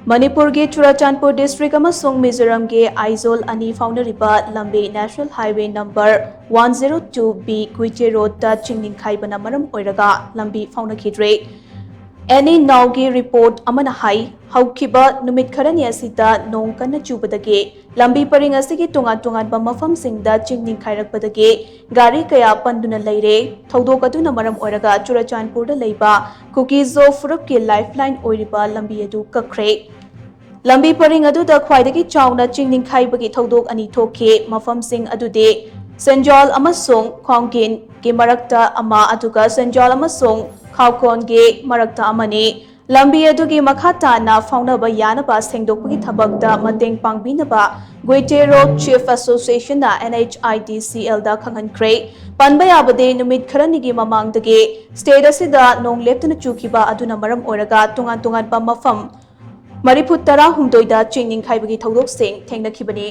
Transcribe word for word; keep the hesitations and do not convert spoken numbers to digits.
ꯃꯅꯤꯄꯨꯔꯒꯤ ꯆꯨꯔꯥꯆꯥꯟꯄꯨꯔ ꯗꯤꯁꯇ꯭ꯔꯤꯛ ꯑꯃꯁꯨꯡ ꯃꯤꯖꯣꯔꯥꯝꯒꯤ ꯑꯥꯏꯖꯣꯜ ꯑꯅꯤ ꯐꯥꯎꯅꯔꯤꯕ ꯂꯝꯕꯤ national highway number one zero two B ꯀꯨꯏꯆꯦ ꯔꯣꯗꯇ ꯆꯤꯡ ꯅꯤꯡꯈꯥꯏꯕꯅ ꯃꯔꯝ ꯑꯣꯏꯔꯒ ꯂꯝꯕꯤ ꯐꯥꯎꯅꯈꯤꯗ꯭ꯔꯦ꯫ ꯑꯦꯟ ꯏ ꯅꯥꯎꯒꯤ ꯔꯤꯄꯣꯔꯠ ꯑꯃꯅ ꯍꯥꯏ, ꯍꯧꯈꯤꯕ ꯅꯨꯃꯤꯠ ꯈꯔꯅꯤ ꯑꯁꯤꯗ ꯅꯣꯡ ꯀꯟꯅ ꯆꯨꯕꯗꯒꯤ ꯂꯝꯕꯤ ꯄꯔꯤꯡ ꯑꯁꯤꯒꯤ ꯇꯣꯉꯥꯟ ꯇꯣꯉꯥꯟꯕ ꯃꯐꯝꯁꯤꯡꯗ ꯆꯤꯡ ꯅꯤꯡꯈꯥꯏꯔꯛꯄꯗꯒꯤ ꯒꯥꯔꯤ ꯀꯌꯥ ꯄꯟꯗꯨꯅ ꯂꯩꯔꯦ꯫ ꯊꯧꯗꯣꯛ ꯑꯗꯨꯅ ꯃꯔꯝ ꯑꯣꯏꯔꯒ ꯆꯨꯔꯥꯆꯥꯟꯄꯨꯔꯗ ꯂꯩꯕ ꯀꯨꯀꯤꯖꯣ ꯐꯨꯔꯨꯞꯀꯤ ꯂꯥꯏꯐꯂꯥꯏꯟ ꯑꯣꯏꯔꯤꯕ ꯂꯝꯕꯤ ꯑꯗꯨ ꯀꯛꯈ꯭ꯔꯦ꯫ ꯂꯝꯕꯤ ꯄꯔꯤꯡ ꯑꯗꯨꯗ ꯈ꯭ꯋꯥꯏꯗꯒꯤ ꯆꯥꯎꯅ ꯆꯤꯡ ꯅꯤꯡꯈꯥꯏꯕꯒꯤ ꯊꯧꯗꯣꯛ ꯑꯅꯤ ꯊꯣꯛꯈꯤ꯫ ꯃꯐꯝꯁꯤꯡ ꯑꯗꯨꯗꯤ ꯁꯦꯟꯖꯣꯜ ꯑꯃꯁꯨꯡ ꯈ꯭ꯋꯥꯡꯒꯤꯟꯒꯤ ꯃꯔꯛꯇ ꯑꯃ, ꯑꯗꯨꯒ ꯁꯦꯟꯖꯣꯜ ꯑꯃꯁꯨꯡ ꯈꯥꯎꯀꯣꯟꯒꯤ ꯃꯔꯛꯇ ꯑꯃꯅꯤ꯫ ꯂꯝꯕꯤ ꯑꯗꯨꯒꯤ ꯃꯈꯥ ꯇꯥꯅ ꯐꯥꯎꯅꯕ ꯌꯥꯅꯕ ꯁꯦꯡꯗꯣꯛꯄꯒꯤ ꯊꯕꯛꯇ ꯃꯇꯦꯡ ꯄꯥꯡꯕꯤꯅꯕ ꯒꯨꯏꯇꯦ ꯔꯣꯗ ꯆꯤꯐ ꯑꯦꯁꯣꯁꯤꯌꯦꯁꯟꯅ N H I D C ꯑꯦꯜꯗ ꯈꯪꯍꯟꯈ꯭ꯔꯦ꯫ ꯄꯟꯕ ꯌꯥꯕꯗꯤ, ꯅꯨꯃꯤꯠ ꯈꯔꯅꯤꯒꯤ ꯃꯃꯥꯡꯗꯒꯤ ꯁ꯭ꯇꯦꯠ ꯑꯁꯤꯗ ꯅꯣꯡ ꯂꯦꯞꯇꯅ ꯆꯨꯈꯤꯕ ꯑꯗꯨꯅ ꯃꯔꯝ ꯑꯣꯏꯔꯒ ꯇꯣꯉꯥꯟ ꯇꯣꯉꯥꯟꯕ ꯃꯐꯝ ꯃꯔꯤꯐꯨ ꯇꯔꯥꯍꯨꯝꯗꯣꯏꯗ ꯆꯤꯡ ꯅꯤꯡꯈꯥꯏꯕꯒꯤ ꯊꯧꯗꯣꯛꯁꯤꯡ ꯊꯦꯡꯅꯈꯤꯕꯅꯤ꯫